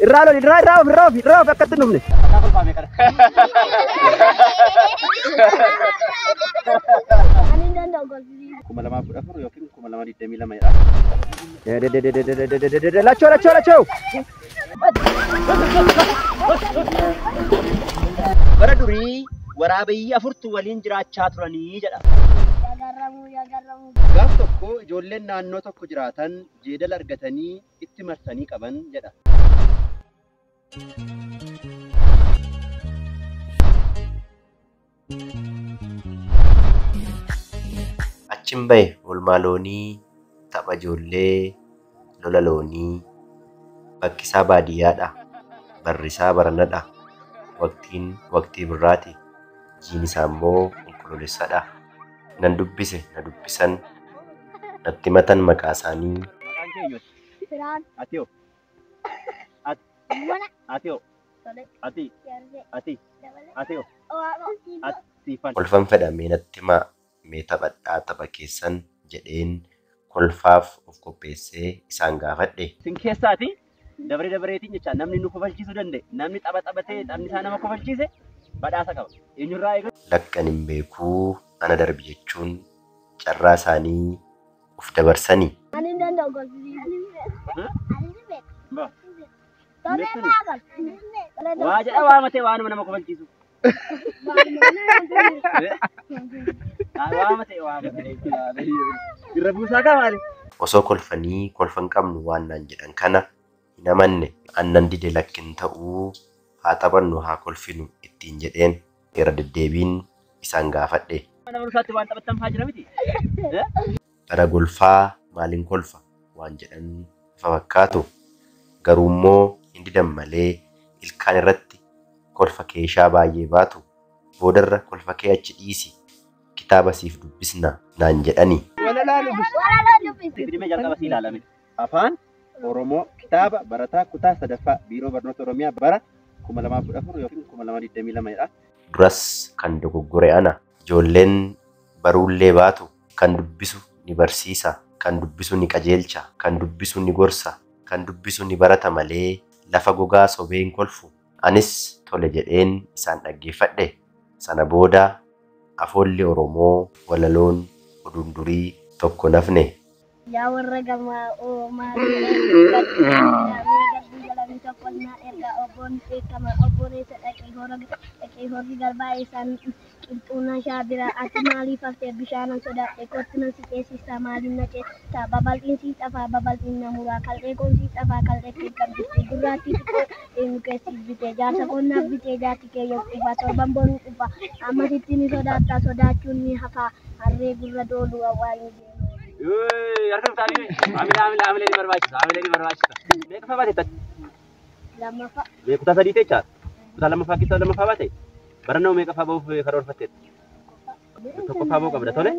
Irraa loli, irraa irraa of irraa of irraa of akkatti hin dhufne. Ani hin danda'u golfii. 2014 yookiin 2022 jedha. Lachoo lachoo lachoo. Bara durii waraabeyyi afurtu waliin jiraachaa turanii jedha. Yagarramuu yagarramuu. Gaaf tokko ijoolleen naannoo tokko jiraatan jeedala argatanii itti marsanii qaban jedha. Achin bahe oolmaa loonii, tapha ijoollee, lola loonii. Bakki isaa baadiyyaadha. Barri isaa baranadha. Waqtiin waqtii birraati. Jiin isaa immoo onkoloolessadha. Nan dubbise na dubbisan. Natti matan maqaa isaanii. Maqaan kee eenyuti? Firaan. Ati hoo? Ati Mana. ati hoo? Tole. Ati Yarsee. ati Dabalee. ati hoo? Waaqoo. Ati siifan. Kolfan fedha mee natti himaa mee taphadhaa tapha keessan jedheen kolfaaf of qopheessee isaan gaafadhe. Isin keessaati dabaree dabareetiin jecha namni nu kofalchiisuu danda'e namni tapha taphatee taphni isaa nama kofalchiise badhaasa qaba. Eenyurraa eegalu? Lakkan hin beekuu ana darbi jechuun carraa isaanii of dabarsanii. Ani hin danda'u golfii. Ani hin beeku. Ba. Tole irraa gal. Ani hin beeku. Waa jedha waamatee waanuma nama kofalchiisu. Waamatee waamatee. Irra buusaa qaba maali? Osoo kolfanii kolfa hin qabnu waan naan jedhan kana hin amanne. Annan dide lakkin ta'uu haa taphannu haa kolfinu ittiin jedheen irra deddeebiin isaan gaafadhe. Mana barumsaatti waan taphattan fa'aa jira miti? Bara golfaa maaliin kolfa waan jedhan ifa fakkaatu. Garuu immoo hin didan malee ilkaan irratti kolfa keeshaa baay'ee baatu. Boodarra kolfa kee achi dhiisi kitaaba siif dubbisna naan jedhani. Walalaa dubbisa. Walaloo dubbisi. Fidimee jalqaba si ilaalame. Afaan Oromoo kitaaba barataa kutaa sadaffaa Biiroo Barnoota Oromiyaa bara 2014 yookiin 2022 jedha. Duras kan dogoggore ana. Ijoolleen baruullee baatu kan dubbisu ni barsiisa, kan dubbisu ni qajeelcha, kan dubbisu ni gorsa, kan dubbisu ni barata malee lafa gogaa sobee hin kolfu. Anis tole jedheen isaan dhaggeeffadhe. Sana booda afoolli Oromoo walaloon oduun durii tokko nafne. Yaa warra gamaa oomaa garbuu jalamii tokko naan ergaa obboon beekama obboon eessa dhaqee hora dhaqee horri garbaa eessaan qilxuuna shaabira ati maaliif haftee bishaanan sodaadhe kottu nan si ceesisa maaliin na ceesisa babal'iin si xafaa babal'iin na muraa kal'ee koon si xafaa kal'ee kee qabdiste gurraattii xiqqoo eenyu keessi bite jaarsa qonnaaf bite jaarsi kee yoo qufa torban boruu qufa ammasitti ni sodaattaa sodaachuun ni hafaa harree gurra dooluu awwaalni deemu. Harka isaanii haamilee haamilee haamilee ni barbaachisa haamilee ni barbaachisa. Meeqa baate tatti? Lammaffaa. Mee kutaa sadii jecha? Kutaa lammaffaa keessaa lammaffaa baate? Barannoo meeqa fa'aa bahuuf karoorfatteetta? Tokkoffaa bahuu qabda tole?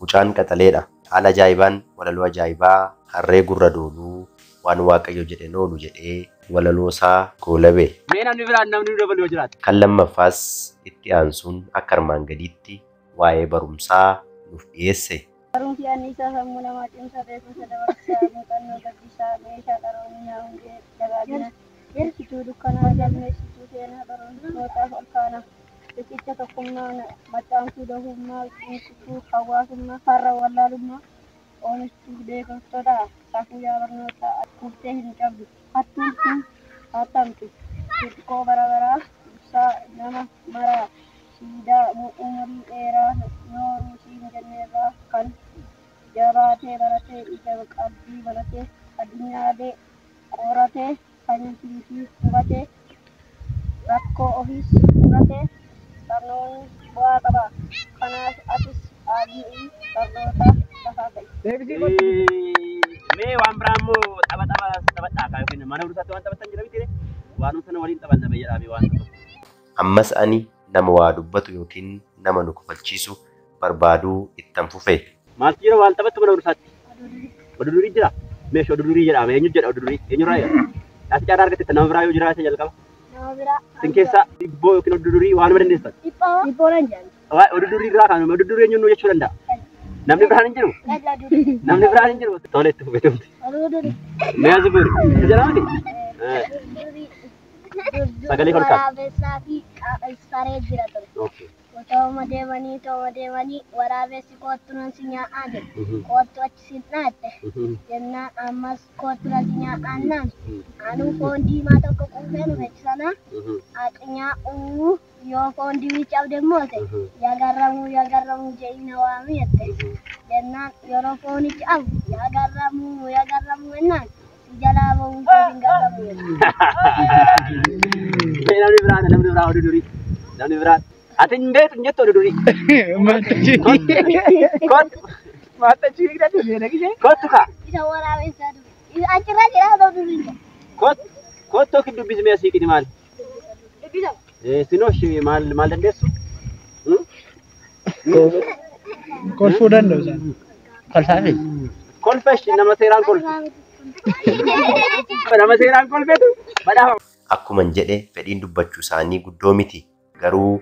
Mucaan qaxaleedha. Haala ajaa'ibaan walaloo ajaa'ibaa harree gurra dooluu waan Waaqayyo jedheen oolu jedhee walaloo isaa goolabe. Mee namni biraan namni nu dabalu yoo jiraate? Kan lammaffaas itti aansuun akka armaan gadiitti waa'ee barumsaa nuuf dhiyeesse. Barumsi anniisaa sammuu namaa cimsa beekumsa dabarsaa muuxannoo gabbisaa meeshaa qaroominaa hundee dagaagina hirsituu dukkanaa galmeessituu seenaa barnootaaf ol kaana riqicha tokkummaa maxxansuu dahummaa cimsituu hawaasummaa farra wallaalummaa oomishtuu beekumsoota safuu yaa barnootaa kuftee hin cabdu hattuun hin hatamtu xixiqqoo bara baraa ibsaa nama maraa siidaa umurii dheeraa nooruu siin jenneerraa kan jabaatee baratee ija qabdii baratee addunyaalee qoratee saayinsii fi hubatee rakkoo ofiis furatee barnoonni bu'aa qaba. Kanaaf atis aabii barnoota lafaa ka'i. Mee waan biraa immoo tapha tapha taphadhaa kaa yookiin mana barumsaatti waan taphattan jira miti waanuma sana waliin taphanna bayyaadhaa mee waan tokko. Ammas ani nama waa dubbatu yookiin nama nu kofalchiisu barbaaduu ittan fufe. Maaltu jira waan taphattu mana barumsaatti? Oduu durii jira? Meeshaa oduu durii jedhama. Eenyu jedha oduu durii? Eenyurraa jedha? Ati carraa argatte nama biraa yoo jiraate jalqaba. Nama biraa. Isin keessaa dhibboo yookiin oduu durii waanuma dandeessan. Dhibboo. Dhibboo nan jedhan. Waa oduu durii irraa kaanuma oduu durii eenyuun nu jechuu danda'a? Namni biraan hin jiru? Namni biraan hin jiru? Tole itti fufetumti. Mee zubuuri. Jedhama miti? Sagalee ol kaasi. Waraabessaa fi saree jira ture. Okay. Otoo deemanii waraabessi koottu nan si nyaa'aa jedhe. Koottu achi si dhaatte. Jennaan ammas koottu nan si nyaa'aannaan anuu foon diimaa tokko quufee dhufe sana ati nyaa'uu yoo foon diimicha abde moote yagarramuu jedhii na waami jette. Jennaan yeroo foonichi abu yagarramuu jennaan si jalaa ba'uun koo hin garramu jette. Namni biraan oduu durii. Namni biraan. Ati hin beektu hin jettu oduu durii. Kottu. Kottu kaa. Isa waraabessaa dhufe. Achirra jira oduu durii. Kottu. Kottu yookiin dubbismee asii qini maali? Dubbisa. Sinoosh maal dandeessu? Kolfuu danda'u isaan. Kolfaafi. Kolfa ishee nama seeraan kolfe. Nama seeraan kolfetu badhaafama. Akkuman jedhe fedhiin dubbachuu isaanii guddoo miti. Garuu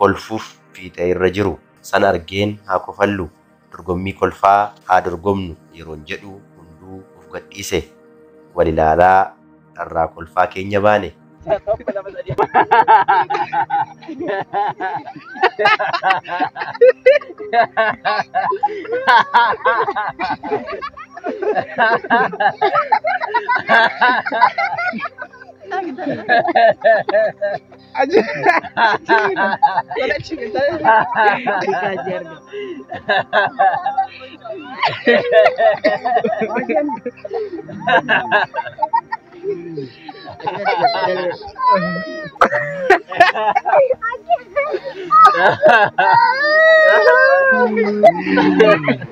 kolfuuf fiixee irra jiru. Sana argeen haa kofallu. Dorgommii kolfaa haa dorgomnu yeroon jedhu hunduu of gadhiise. Wal ilaalaa dharraa kolfaa keenya baane. 1 2 3.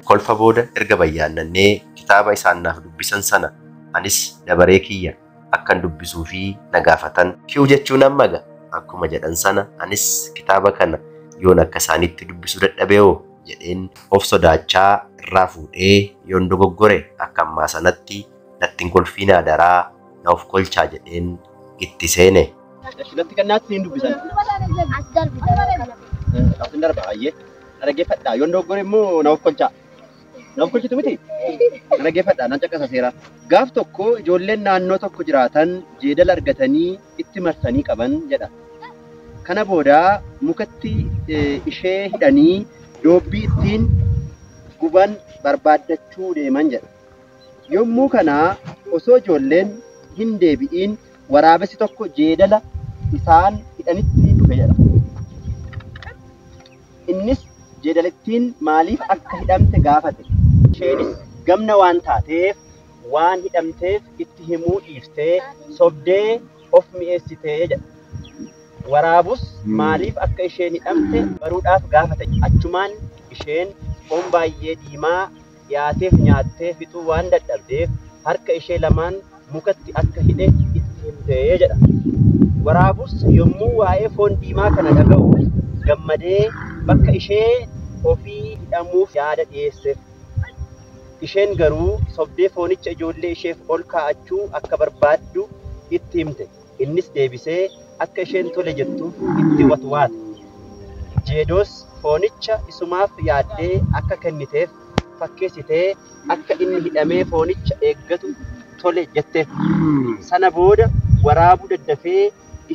Kolfa booda erga bayyaannannee kitaaba isaan naaf dubbisan sana anis dabaree kiyya akkan dubbisuu fi na gaafatan. Ki'u jechuun amma ga'a. Akkuma jedhan sana anis kitaaba kana yoon akka isaanitti dubbisuu dadhabee hoo jedheen of sodaachaa irraa fuudhee yoon dogoggore akka ammaa sanatti natti hin kolfiinaa daraa na of kolchaa jedheen itti seene. Natti kennaatti hin dubbisan. As darbi kana. Asin darba ayyee. Na dhaggeeffadhaa. Yoon dogoggore immoo na of kolchaa. Na of kolchitu miti? Na dhaggeeffadhaa. Nan caqasa seera. Gaaf tokko ijoolleen naannoo tokko jiraatan jeedala argatanii itti marsanii qaban jedha. Kana booda mukatti ishee hidhanii doobbii ittiin guban barbaaddachuu deeman jedha. Yommuu kana osoo ijoolleen hin deebi'iin waraabessi tokko jeedala isaan hidhanitti dhufe jedha. Innis jeedalittiin maaliif akka hidhamte gaafate. Isheenis gamna waan taateef waan hidhamteef itti himuu dhiiftee sobdee of mi'eessitee jedha. Waraabus maaliif akka isheen hidhamte baruudhaaf gaafate. Achumaan isheen foon baay'ee diimaa dhiyaateef nyaattee fixuu waan dadhabdeef harka ishee lamaan mukatti akka hidhe itti himtee jedha. Waraabus yommuu waa'ee foon diimaa kana dhaga'u gammadee bakka ishee ofii hidhamuuf yaada dhiyeesseef. Isheen garuu sobdee foonicha ijoollee isheef ol kaa'achuu akka barbaaddu itti himte. Innis deebisee akka isheen tole jettuuf itti watwaate. Jeedoos foonicha isumaaf yaaddee akka kenniteef fakkeessitee akka inni hidhamee foonicha eeggatu tole jetteef. Sana booda waraabuu daddafee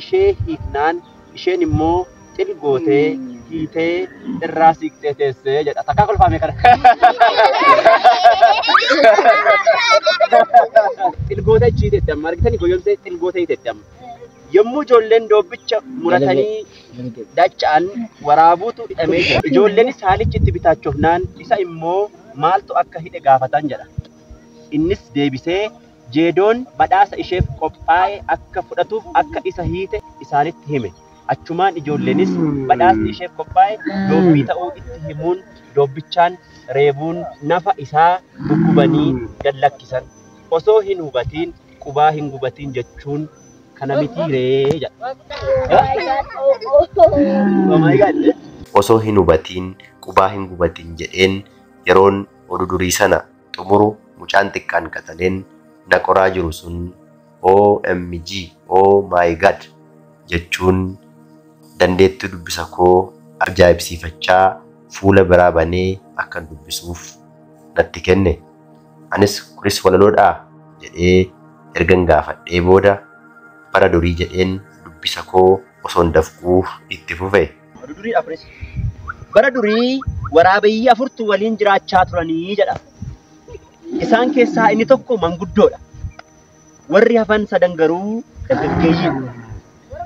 ishee hiiknaan isheen immoo xilgootee hiitee irraa siiqxee teessee jedha. Takkaa kolfaame kana. Xilgoota hiiteetti amma argitanii goyoomsee xilgoota hiiteetti amma. Yommuu ijoolleen doobbicha muratanii dacha'an waraabuutu hidhamee jira. Ijoolleenis haalichi itti bitaachofnaan isa immoo maaltu akka hidhe gaafatan jedha. Innis deebisee jeedoon badhaasa isheef qophaa'e akka fudhatuuf akka isa hiite isaanitti hime. Achumaan ijoolleenis badhaasni isheef qophaa'e doobbii ta'uu itti himuun doobbichaan reebuun nafa isaa guggubanii gad lakkisan. Osoo hin hubatiin qubaa hin gubatiin jechuun kana mitii ree jedha. Oh my God. Osoo hin hubatiin qubaa hin gubatiin jedheen yeroon oduu durii sana xumuru mucaan xiqqaan qaxaleen na qoraa jiru sun OMG Oh my God jechuun dandeettii dubbisa koo ajaa'ibsiifachaa fuula biraa banee akkan dubbisuuf natti kenne. Anis kunis walaloodhaa jedhee ergan gaafadhee booda bara durii jedheen dubbisa koo osoon dafquu itti fufe. Oduu duriidha kunis. Bara durii waraabeyyii afurtu waliin jiraachaa turanii jedha. Isaan keessaa inni tokko manguddoodha. Warri hafan sadan garuu dargaggeeyyiidha.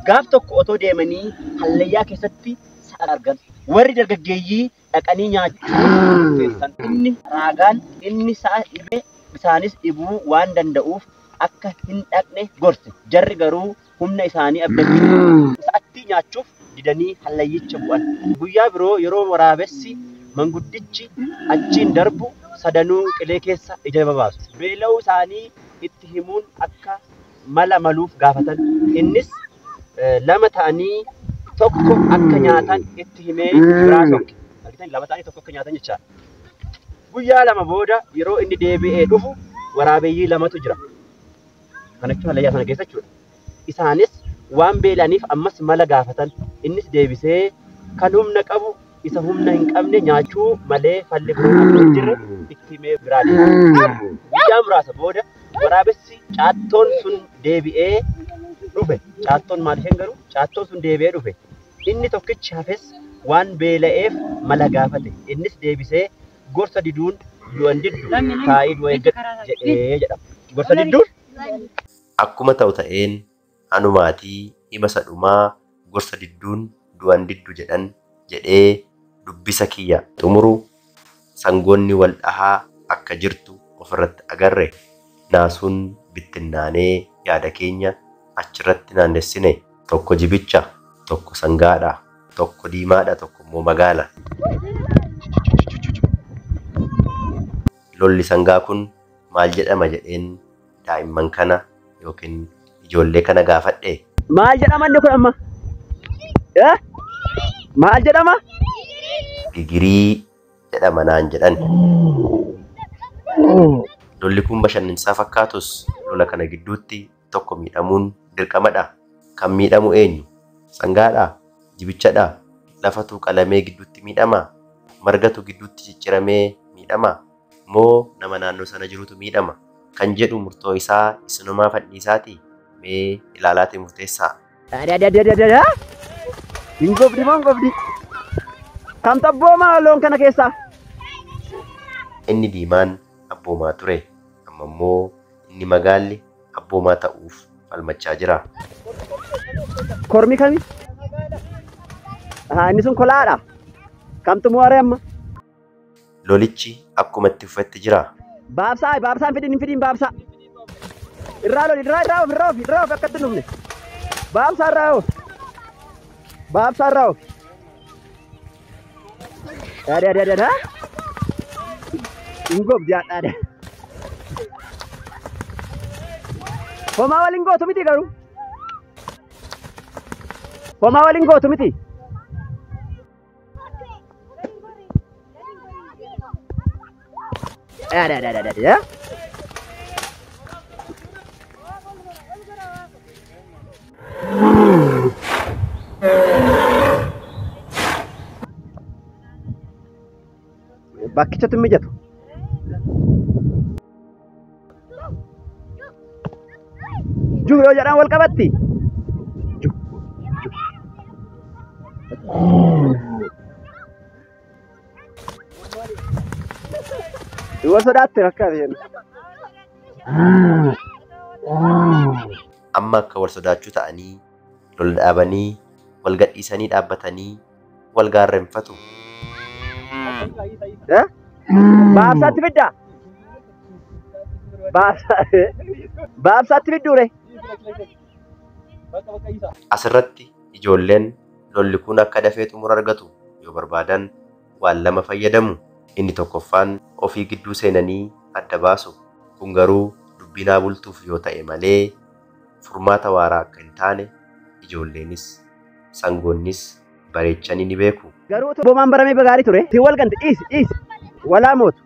Gaaf tokko otoo deemanii hallayyaa keessatti sa'a argan. Warri dargaggeeyyii dhaqanii nyaachuu murteessan. Inni raagaan inni sa'a dhibee isaanis dhibuu waan danda'uuf akka hin dhaqne gorse. Jarri garuu humna isaanii abdachuun sa'atti nyaachuuf didanii hallayyicha bu'an. Guyyaa biroo yeroo waraabessi manguddichi achiin darbu sadanuu qilee keessa ija babaasu. Beela'uu isaanii itti himuun akka mala maluuf gaafatan. Innis lama ta'anii tokko akka nyaatan itti himee biraa sokke. Argitan lama ta'anii tokko akka nyaatan jechaadha. Guyyaa lama booda yeroo inni deebi'ee dhufu waraabeyyii lamatu jira. Kana jechuun hallayyaa sana keessa jechuudha. Isaanis waan beelaniif ammas mala gaafatan. Innis deebisee kan humna qabu isa humna hin qabne nyaachuu malee falli biroo akka hin jirre itti himee biraa deeme. Guyyaa muraasa booda waraabessi caattoon sun deebi'ee dhufe. Caattoon maal isheen garuu caattoon sun deebi'ee dhufe. Inni tokkichi hafes waan beela'eef mala gaafate. Innis deebisee gorsa diduun du'an diddu taa'ii du'a eeggadhu jedhee jedhama. Gorsa didduun Akkuma ta'u ta'een anumaatii hima sadhumaa gorsa didduun du'an diddu jedhan jedhee dubbisa kiyya xumuru sangoonni wal dhahaa akka jirtu ofirratti agarre. Naasuun bittinnaanee yaada keenya achirratti naannessine. Tokko jibicha, tokko sangaadha, tokko diimaadha, tokko immoo magaala. Lolli sangaa kun maal jedhama jedheen daa'imman kana yookiin ijoollee kana gaafadhe. Maal jedhama inni kun amma? Maal jedhama? Gigirii jedhama naan jedhan. Lolli kun bashannansaa fakkaatus lola kana gidduutti tokko miidhamuun dirqamadha. Kan miidhamu eenyu? Sangaadhaa? Jibichadhaa? Lafatu qalamee gidduutti miidhamaa? Margatu gidduutti cicciramee miidhamaa? Moo nama naannoo sana jirutu miidhama? Kan jedhu murtoo isaa isinumaa fadhiisaatii mee ilaalaatii murteessaa. Hin gobdi moo hin gobdi? Kam xabboomaa loon kana keessaa? Inni diimaan abboomaa ture. Amma immoo inni magaalli abboomaa ta'uuf falmachaa jira. Kormi kami? Inni sun kolaadha. Kamtu mooree amma? Lolichi akkuma itti fufetti jira. Baabsaa baabsaan fidin fidin baabsaa. Irraa loli irraa irraa of irraa of irraa of akkatti hin dhufne. Baabsaa irraa of. Baabsaa irraa of. Daa daa daa daa. Hin gobdi haadha. Homaa waliin gootu miti garuu. Homaa waliin gootu miti. Daa daa daa daa daa. Bakkichatti mijatu. Jug yoo jedhan wal qabatti. Jug jug. Wal sodaatte rakkaate jenna. Amma akka wal sodaachuu ta'anii lola dhaabanii wal gadhiisanii dhaabbatanii wal gaarrenfatu. Baabsaatti fiddaa? Baabsaatti fidduure? Asirratti ijoolleen lolli kun akka dafee xumura argatu yoo barbaadan waan lama fayyadamu. Inni tokkoffaan ofii gidduu seenanii adda baasu. Kun garuu dubbii naa bultuuf yoo ta'e malee furmaata waaraa akka hin taane ijoolleenis sangoonnis bareechanii ni beeku. Garuu boomaan baramee gaarii ture. Tiin wal gante dhiisi dhiisi. Walaa mootu.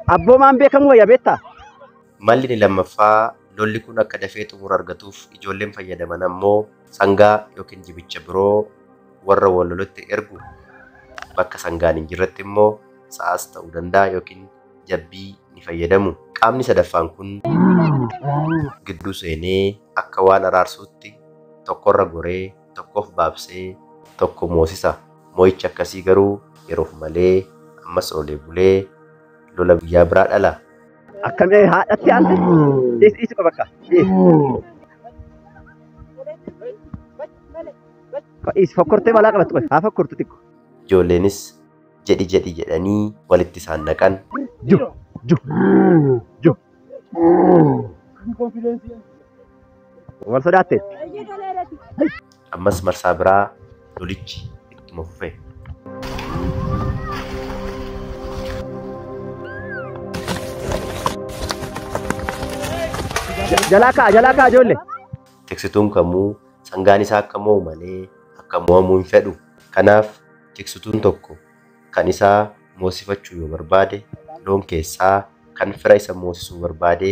Abboomaan beekamu wayya beektaa? Malli inni lammaffaa lolli kun akka dafee xumura argatuuf ijoolleen fayyadaman ammoo sangaa yookiin jibicha biroo warra wal lolutti ergu. Bakka sangaan hin jirretti immoo sa'aas ta'uu danda'a yookiin jabbii ni fayyadamu. Qaamni sadaffaan kun gidduu seenee akka waan araarsuutti tokkorra goree tokkoof baabsee tokko moosisa. Mo'ichi akkasii garuu yeroof malee ammas oolee bulee lola guyyaa biraa dhala. Akkamii haadhatti aante? Dhiisi dhiisi qofa bakka. Dhiisi fokkortee balaa qabattu qofa. Haa fokkortu xiqqo. Ijoolleenis jedhi jedhi jedhanii walitti isaan naqan. Ju ju ju. Wal sodaatte. Ammas marsaa biraa lolichi ittuma fufe. Jalaa ka'a jalaa ka'a ijoollee. Tiksituun kamuu sangaan isaa akka mo'u malee akka mo'amuu hin fedhu. Kanaaf tiksituun tokko kan isaa moosifachuu yoo barbaade loon keessaa kan fira isa moosisuu barbaade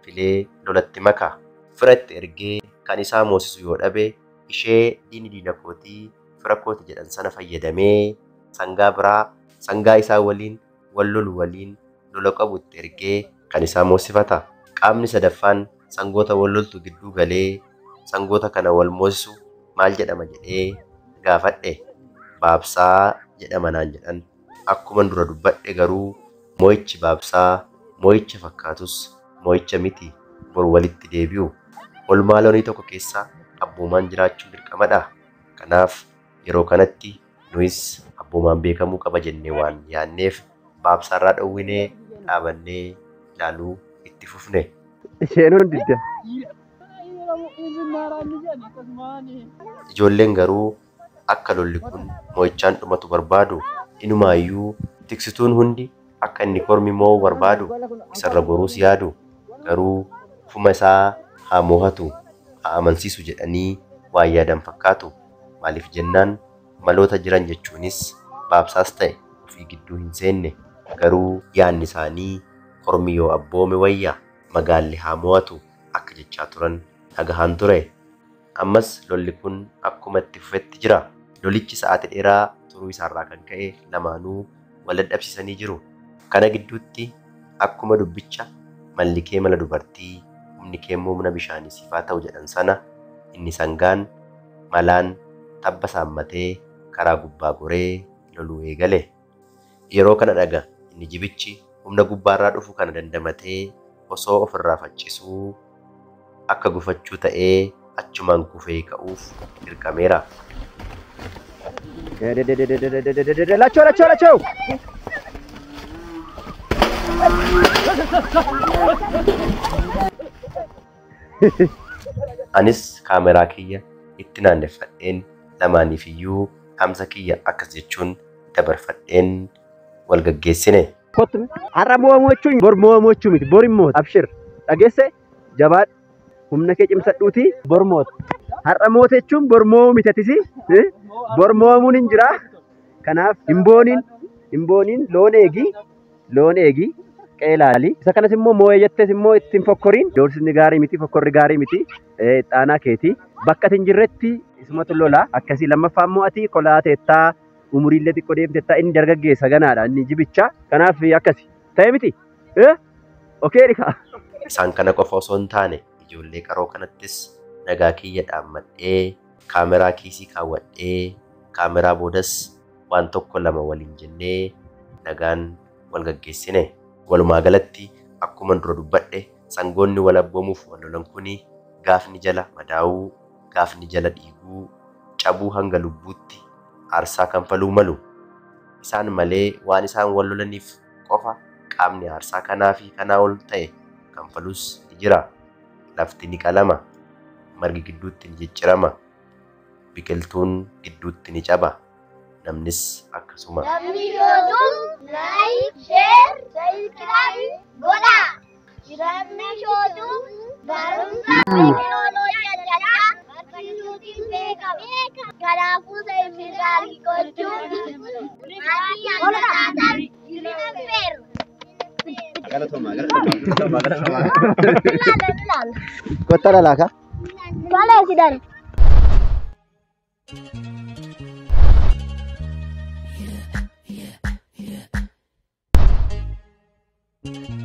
filee lolatti maka. Fira itti ergee kan isaa moosisu yoo dhabe ishee diini diina kootii fira kooti jedhan sana fayyadamee sangaa biraa sangaa isaa waliin wal lolu waliin lola qabu itti ergee kan isaa moosifata. Qaamni sadaffaan sangoota wal loltu gidduu galee sangoota kana wal moosisu maal jedhama jedhee gaafadhe. Baabsaa jedhama naan jedhan. Akkuman dura dubbadhe garuu mo'ichi baabsaa mo'icha fakkaatus mo'icha miti bor walitti deebi'u. Olmaa loonii tokko keessa abboomaan jiraachuun dirqamadha. Kanaaf yeroo kanatti nuyis abboomaan beekamuu qaba jennee waan yaadneef baabsaarraa dhowwinee dhaabannee ilaaluu itti fufne. Isheen hundi didda. Ijoolleen garuu akka lolli kun mo'ichaan dhumatu barbaadu. Inumaayyuu tiksituun hundi akka inni kormi mo'u barbaadu. Isarra boruus yaadu. Garuu ufuma isaa haa mo'atu, haa amansiisu jedhanii waan yaadan fakkaatu. Maaliif jennaan maloota jiran jechuunis baabsaas ta'e ofii gidduu hin seenne. Garuu yaadni isaanii kormi yoo abboome wayya magaalli haa mo'atu akka jechaa turan dhagahaan ture. Ammas lolli kun akkuma itti fufetti jira. Lolichi sa'aatii dheeraa turuu isaarraa kan ka'e lamaanuu wal dadhabsiisanii jiru. Kana gidduutti akkuma dubbicha malli kee mala dubartii humni kee immoo humna bishaanii siif haa ta'u jedhan sana inni sangaan malaan tabba saammatee karaa gubbaa goree loluu eegale. Yeroo kana dhaga inni jibichi humna gubbaarraa dhufu kana dandamatee osoo ofirraa faccisuu akka gufachuu ta'ee achumaan kufee ka'uuf dirqameera. Lachoo lachoo lachoo. Anis kaameraa kiyya itti naanneffadheen lamaaniif iyyuu dhaamsa kiyya akkas jechuun dabarfadheen wal gaggeessine. Kottu har'a mo'amuu jechuun bor mo'amuu jechuu miti bor immoo abshir dhageesse jabaadhu humna kee cimsadhuuti bor moota. Har'a moote jechuun bor mo'uu miti atisi bor mo'amuun hin jira. Kanaaf hin booniin loon eegi qeelaali. Isa kanas immoo moo'ee jettees immoo ittiin fokkoriin doorsisni gaarii miti fokkorri gaarii miti xaanaa keeti. Bakka ati hin jirretti isumatu lola akkasii lammaffaa immoo ati kolaa teettaa umuriillee xiqqoo deemtettaa inni dargaggeessa ganaadha inni jibicha. Kanaaf akkasi ta'e miti okee dhika. Isaan kana qofa osoo hin taane ijoollee qaroo kanattis nagaa kiyya dhaammadhee kaameraa kiisii kaawwadhee kaameraa boodas waan tokko lama waliin jennee nagaan wal gaggeessine. Walumaa galatti akkuma dura dubbadhe sangoonni wal abboomuuf wal lolan kuni gaafni jala madaa'uu, gaafni jala dhiiguu, cabuu hanga lubbuutti aarsaa kanfaluu malu. Isaan malee waan isaan wal lolaniif qofa qaamni aarsaa kanaa fi kanaa ol ta'e kanfalus ni jira. Lafti ni qalama, margi gidduutti ni ciccirama, biqiltuun gidduutti ni caba, namnis akkasuma. Namni yootuun like, share, subscribe godhaa. Namni yootuun barumsa teekinooloojii adda addaa barsiisuutiin beekama. Kanaafuu subscribe gochuun maatii akka taatan isin affeerra. Galatoomaa galatoomaa galatoomaa. Ilaala ilaala. Kottaa lalaaka. Balee si darbe. Thank you.